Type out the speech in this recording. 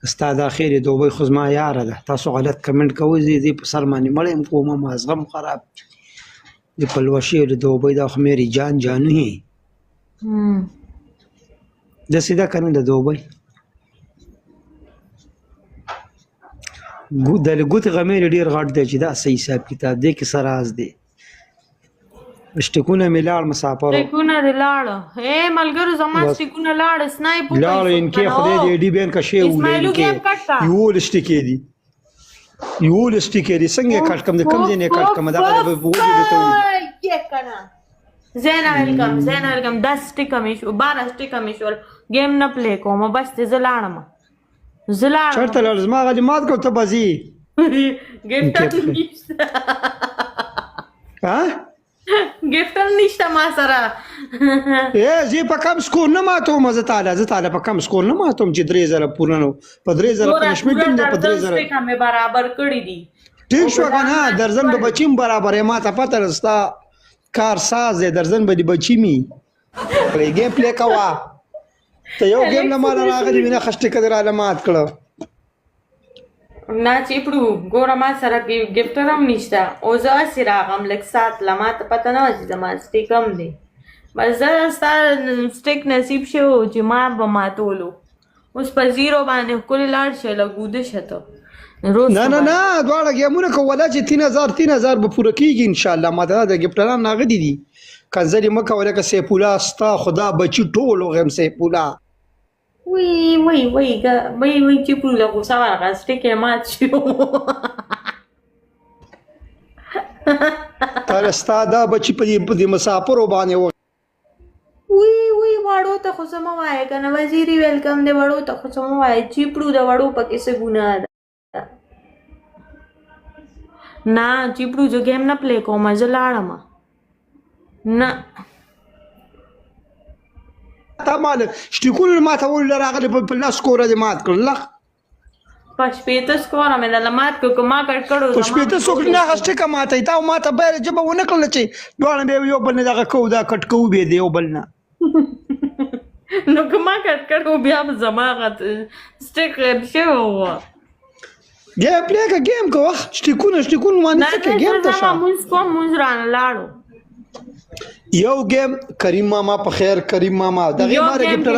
ستا دا خیر دوبۍ خو زما یاره ده. تاسو غلط کمنټ کوئ، زه دې په سر باندې مړ یم کوم، مازغه مو خراب د پلوشې د دوبۍ دا خو میری جان جانو هي. داسې ده که نه؟ د دوبۍ د ګوتې غمېرې ډېر غټ دی چې دا څه حساب کتاب دی کې څه راز دی؟ شټکونه مې لاړ مسافرو، سټیکونه دې لاړ. اے ملګرو، زما سټیکونه لاړ. سنایپ وکړئ. لاړ انکې خدای دې ډي بین کښې ولې اسماعیلو انکې ګیم کټ کا. 11 ټکې دي، 11 ټکې دي. څنګه یې کټ کم د کم ځای نه یې کټ کم دغه به وږي دې ته وړي. یې کنه. زینا ویلکم، زینا ویلکم. 10 ټیکه مې شو، 12 ټیکه مې شول. ګیم نه پلی کوم، بس دې زه لاړم، زه لاړم. چېرته لاړ؟ زما غلي مات کړ ته به ځې. ګفټر نشته. ها؟ ګفټر نشته ما سره. ای زه په کم سکور نه ماتوم، زه تاله په کم سکور نه ماتوم چې 3000 پوره نه په 3000 ګوره، پنشمنټ پوره هم دی په درځن 3000 سټیکه مې برابر کړي دي. ټیک او شو په که نه؟ دا درځن به بچیم برابر یې، ما ته پته ده ستا کار ساز دی. درځن به دې بچی مي پلی ګیم پلی کوه ته. یو ګیم له ماله راغلی وي نه، ښه سټیکه دې راله مات کړه. نه چیپړو، ګوره ما سره ګفټر هم نشته او زه هسې راغم لږ ساعت له، ما ته پته نه وه چې زما سټیک هم دی. بس زه ستا سټیک نصیب شو چې ما به ماتولو. اوس په زیرو باندې ښکلې لاړ شې، لږ وده شه ته. روز نه نه نه، دواړه ګیمونه کوله چې 3000 3000 به پوره کیږي ان شاء الله. ما ته د ګفټران ناغدي دي، کنځلې مه کوه لکه سیف الله ستا خدا بچي ټول وغیم سیف الله. وی وی وی وی وی، چیپړو له غوسه ورغه، سټیک یې مات شو. تر ستا دا بچي په دې مسافرو باندې و. وی وی، وړو ته خو څه مه وایه که نه. وزیري ویلکم دی. وړو ته خو څه مه وایه چیپړو، د وړو پکې څه ګناه ده؟ نه چیپړو، زه ګیم نه پلی کوم، زه لاړم. نه تا مال شټیکونه ماته ول راغلی په لاس کوره دې مات کړ لخ. په 60 سکوره مې دله مات کړ، که ما کټ کړو په زما 60 څوک نه غشټه ماته تا ماته بیر جبه ونه کړل چې دواړه به یو بل نه دغه کو دا کټ کو به دی یو بل نه. نو که ما کټ کړو بیا به زما غت سټیک غیب شوی و. ګیم پلی که ګیم کو وخت شټیکونه شټیکونه باندې نه څه کې نه ګیم ته زه شه. مونځ کوم، مونځ رانه لاړو. یو ګیم کریم ماما په خیر، کریم ماما دغه یو ماره ګیم ګفټران.